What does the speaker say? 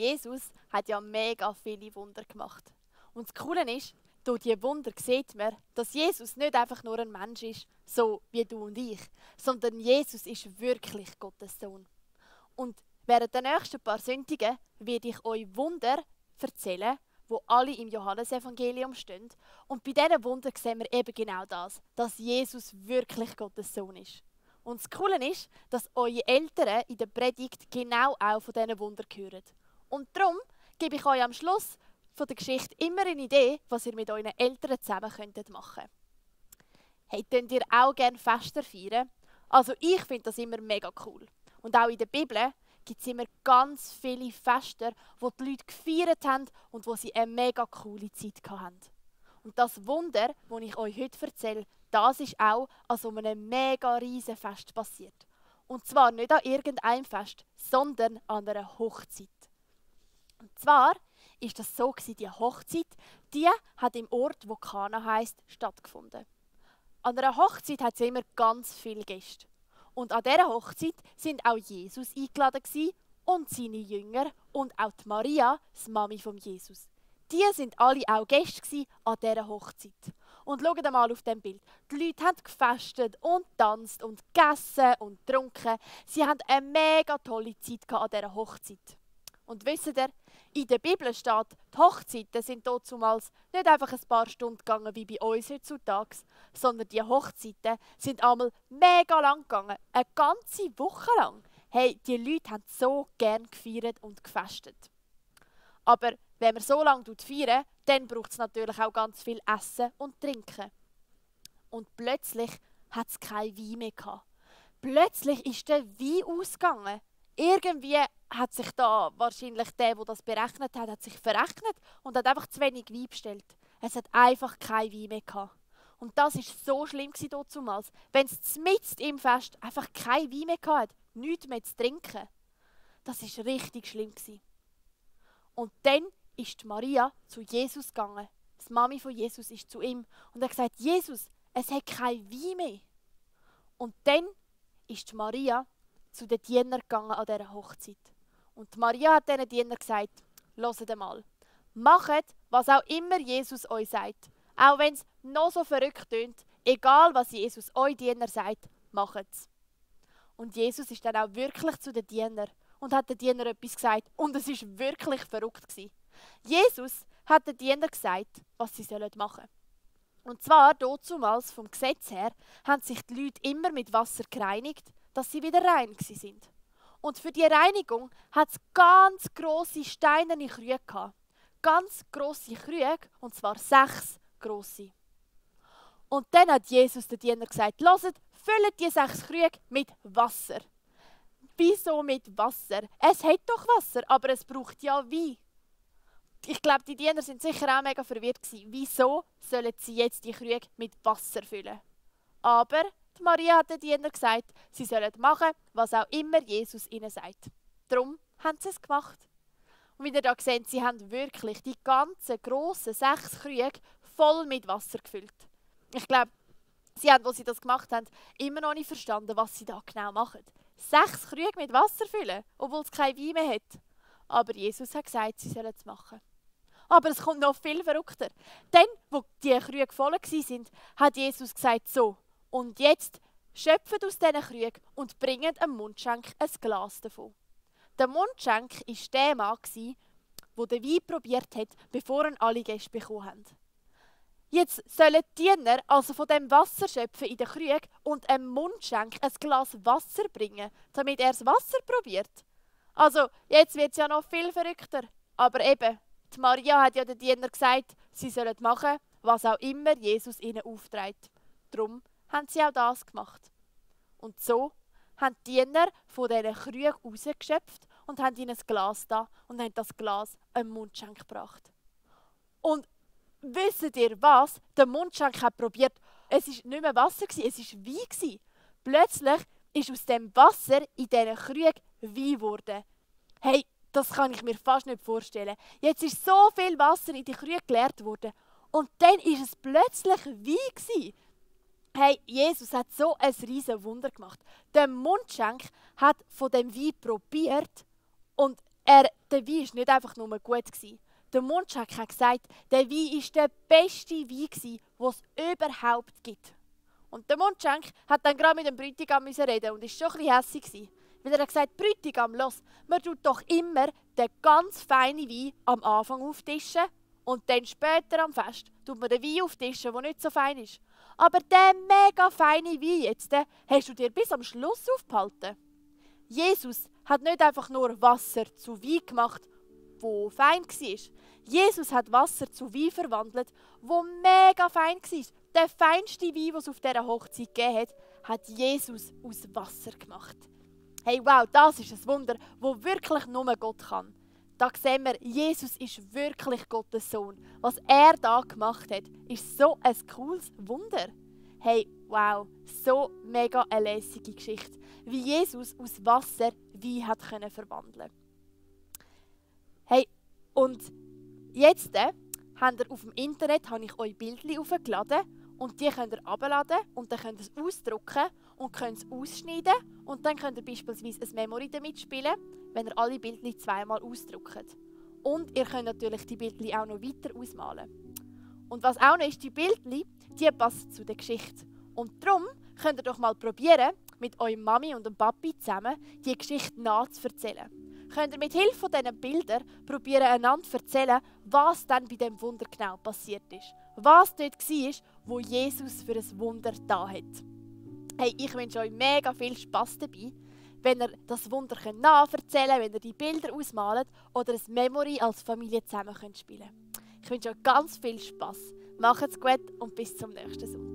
Jesus hat ja mega viele Wunder gemacht. Und das Coole ist, durch diese Wunder sieht man, dass Jesus nicht einfach nur ein Mensch ist, so wie du und ich, sondern Jesus ist wirklich Gottes Sohn. Und während der nächsten paar Sündigen werde ich euch Wunder erzählen, wo alle im Johannesevangelium stehen. Und bei diesen Wundern sehen wir eben genau das, dass Jesus wirklich Gottes Sohn ist. Und das Coole ist, dass eure Eltern in der Predigt genau auch von diesen Wundern hören. Und darum gebe ich euch am Schluss von der Geschichte immer eine Idee, was ihr mit euren Eltern zusammen machen könnt. Hey, könnt ihr auch gerne Feste feiern? Also ich finde das immer mega cool. Und auch in der Bibel gibt es immer ganz viele Feste, wo die Leute gefeiert haben und wo sie eine mega coole Zeit hatten. Und das Wunder, das ich euch heute erzähle, das ist auch an so einem mega riesen Fest passiert. Und zwar nicht an irgendeinem Fest, sondern an einer Hochzeit. Und zwar ist das so gewesen, die Hochzeit, die hat im Ort, wo Kana heisst, stattgefunden. An einer Hochzeit hat es immer ganz viele Gäste. Und an dieser Hochzeit sind auch Jesus eingeladen gewesen und seine Jünger und auch die Maria, die Mami von Jesus. Die sind alle auch Gäste gewesen an dieser Hochzeit. Und schaut mal auf dem Bild. Die Leute haben gefestet und tanzt und gegessen und getrunken. Sie haben eine mega tolle Zeit an dieser Hochzeit. Und wisst ihr, in der Bibel steht, die Hochzeiten sind damals nicht einfach ein paar Stunden gegangen wie bei uns heutzutage, sondern die Hochzeiten sind einmal mega lang gegangen, eine ganze Woche lang. Hey, die Leute haben so gern gefeiert und gefestet. Aber wenn man so lange feiern, dann braucht es natürlich auch ganz viel Essen und Trinken. Und plötzlich hat es kein Wein mehr gehabt. Plötzlich ist der Wein ausgegangen. Irgendwie hat sich da wahrscheinlich der das berechnet hat sich verrechnet und hat einfach zu wenig Wein bestellt. Es hat einfach kein Wein mehr gehabt. Und das war so schlimm damals, wenn es mitten im Fest einfach kein Wein mehr hatte, nichts mehr zu trinken. Das war richtig schlimm. Und dann ist Maria zu Jesus gegangen. Die Mami von Jesus ist zu ihm und hat gesagt, Jesus, es hat kein Wein mehr. Und dann ist Maria zu den Dienern gegangen an dieser Hochzeit. Und Maria hat diesen Dienern gesagt, hört mal, macht, was auch immer Jesus euch sagt. Auch wenn es noch so verrückt tönt, egal was Jesus euch Diener sagt, macht es. Und Jesus ist dann auch wirklich zu den Dienern und hat den Dienern etwas gesagt. Und es war wirklich verrückt gewesen. Jesus hat den Dienern gesagt, was sie machen sollen. Und zwar, damals vom Gesetz her, haben sich die Leute immer mit Wasser gereinigt, dass sie wieder rein sind. Und für die Reinigung hat es ganz grosse steinerne Krüge gehabt. Ganz grosse Krüge, und zwar 6 grosse. Und dann hat Jesus den Diener gesagt, hört, füllt die 6 Krüge mit Wasser. Wieso mit Wasser? Es hat doch Wasser, aber es braucht ja Wein. Ich glaube, die Diener sind sicher auch mega verwirrt gewesen. Wieso sollen sie jetzt die Krüge mit Wasser füllen? Aber die Maria hat den Diener gesagt, sie sollen machen, was auch immer Jesus ihnen sagt. Darum haben sie es gemacht. Und wie ihr hier seht, sie haben wirklich die ganzen grossen 6 Krüge voll mit Wasser gefüllt. Ich glaube, sie haben, als sie das gemacht haben, immer noch nicht verstanden, was sie da genau machen. 6 Krüge mit Wasser füllen, obwohl es kein Wein mehr hat. Aber Jesus hat gesagt, sie sollen es machen. Aber es kommt noch viel verrückter. Dann, wo die Krüge voll waren, hat Jesus gesagt, so, und jetzt schöpft aus diesen Krügen und bringt dem Mundschenk ein Glas davon. Der Mundschenk war der Mann, der den Wein probiert hat, bevor ihn alle Gäste bekommen haben. Jetzt sollen die Diener also von dem Wasser schöpfen in den Krügen und einem Mundschenk ein Glas Wasser bringen, damit er das Wasser probiert. Also, jetzt wird es ja noch viel verrückter. Aber eben, die Maria hat ja den Diener gesagt, sie sollen machen, was auch immer Jesus ihnen aufträgt. Darum haben sie auch das gemacht. Und so haben die Diener von diesen Krügen rausgeschöpft und haben ihnen ein Glas da und haben das Glas einem Mundschenk gebracht. Und wisst ihr was? Der Mundschenk hat probiert, es war nicht mehr Wasser, es war Wein. Plötzlich ist aus dem Wasser in diesen Krügen Wein geworden. Hey, das kann ich mir fast nicht vorstellen. Jetzt ist so viel Wasser in die Krüge geleert worden und dann ist es plötzlich Wein. Hey, Jesus hat so ein riesen Wunder gemacht. Der Mundschenk hat von dem Wein probiert und Der Wein war nicht einfach nur gut. Der Mundschenk hat gesagt, der Wein war der beste Wein, den es überhaupt gibt. Und der Mundschenk hat dann gerade mit dem Bräutigam reden und war schon ein bisschen hässig. Weil er hat gesagt, Bräutigam, los, man tut doch immer den ganz feinen Wein am Anfang auftischen und dann später am Fest tut man den Wein auftischen, der nicht so fein ist. Aber den mega feinen Wein jetzt, den hast du dir bis am Schluss aufgehalten. Jesus hat nicht einfach nur Wasser zu Wein gemacht, wo fein war. Jesus hat Wasser zu Wein verwandelt, wo mega fein war. Der feinste Wein, den es auf dieser Hochzeit gegeben hat Jesus aus Wasser gemacht. Hey, wow, das ist ein Wunder, das wirklich nur Gott kann. Da sehen wir, Jesus ist wirklich Gottes Sohn. Was er da gemacht hat, ist so ein cooles Wunder. Hey, wow, so mega eine lässige Geschichte, wie Jesus aus Wasser Wein hat können verwandeln. Hey, und jetzt habt ihr auf dem Internet habe ich euch Bildchen aufgeladen und die könnt ihr herunterladen und dann könnt ihr es ausdrucken und könnt es ausschneiden und dann könnt ihr beispielsweise ein Memory damit spielen, wenn ihr alle Bildchen zweimal ausdruckt. Und ihr könnt natürlich die Bildchen auch noch weiter ausmalen. Und was auch noch ist, die Bildchen, die passen zu der Geschichte. Und darum könnt ihr doch mal probieren, mit eurem Mami und dem Papi zusammen die Geschichte nachzuerzählen. Könnt ihr mit Hilfe von diesen Bildern probieren, einander zu erzählen, was dann bei diesem Wunder genau passiert ist. Was dort war, wo Jesus für ein Wunder da hat. Hey, ich wünsche euch mega viel Spass dabei, wenn ihr das Wunder nacherzählen könnt, wenn ihr die Bilder ausmalt oder ein Memory als Familie zusammen spielen könnt. Ich wünsche euch ganz viel Spass. Macht's gut und bis zum nächsten Sonntag.